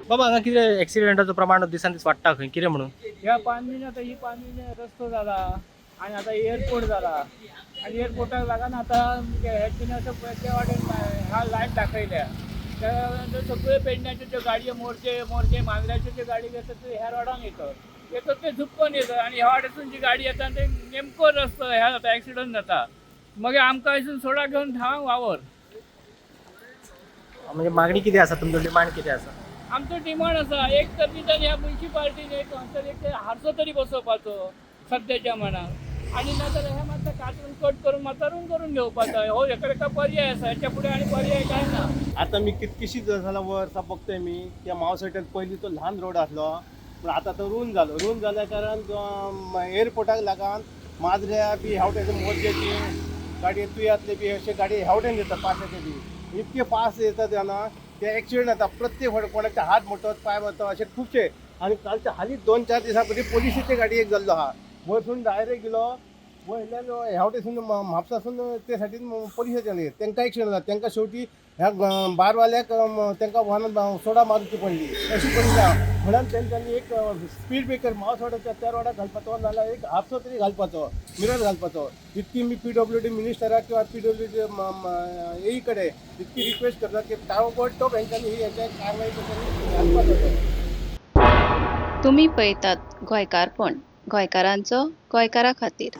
बाबा, हांगा कितें एक्सिडेंटाचो प्रमाण दिसान दीस वाडटा खंय, कितें म्हणून? ह्या पानवीन, आतां ही पानवीन रस्तो जाला आनी आतां एअरपोर्ट जाला आनी एअरपोर्टाक लागून आतां हें असं त्या वाटेन ह्या लायन दाखयल्या. त्या सगळे पेडण्याच्यो ज्यो गाडयो, मोरजे मोरजे मांद्र्याच्यो ज्यो गाडी येतात, ते ह्या रोडान येतात, येतात ते झुपकोन येतात आनी ह्या वाटेसून जी गाडी येता ते नेमको रस्तो ह्या जाता, एक्सिडंट जाता. मागीर आमकां हिसून सोडा घेवन धांव वावर. म्हणजे मागणी कितें आसा? तुमचो डिमांड कितें आसा? आमचो डिमांड आसा, एक तर निदान ह्या मुन्सिपाल्टीन एक हांगसर एक हारसो तरी बसोवपाचो सद्याच्या मनाक आनी नाजाल्यार हे मातसो कातरून कट करून मातसो रूंद करून घेवपाचो. हो एका एका पर्याय आसा, हेच्या फुडें आनी पर्याय कांय ना. आता मी कितकीशीच झाला वर्सां बघतोय मी त्या मावसायटीन. पयलीं तो ल्हान रोड आसलो, पूण आतां तो रूंद जालो. रूंद जाल्या कारण एअरपोर्टाक लागून माजऱ्या बी ह्या वटेन, मोरजेची गाडी, तुयातले बी अशे गाडी ह्या वटेन येतात. पाशाचे बी इतके फास्ट येतात जाणा, ते एक्सिडंट जाता प्रत्येक फावटी. कोणाचे हात मोडतात, पांय मोडतात, अशे खुबशे. आनी कालच्या हालींच 2-4 दिसां पयलीं पोलिसीची गाडी एक जाल्लो आहा, वयरसून डायरेक्ट गेलो वयल्यान ह्या वटेसून, म्हापसासून ते सायडीन पोलिसाचे आनी तांकां एक्सिडंट जाला. तांकां शेवटी ह्या बारवाल्याक तांकां वाहनान सोडा मारची पडली, अशी परिस्थिती आहा. म्हणून तेंच्यांनी एक स्पीड ब्रेकर मावसवाड्याच्या त्या रोडाक घालपाचो, नाल्यार एक हारसो तरी घालपाचो, मिरर घालपाचो. इतकी मी पीडब्ल्यूडी मिनिस्टराक किंवा पीडब्ल्यूडी एई कडेन इतकी रिक्वेस्ट करता की ताबडतोब हेंच्यांनी ही हेच्या कारवाई तेंच्यांनी घालपाचो तो. तुमी पळयतात गोंयकारपण, गोंयकारांचो गोंयकारा खातीर.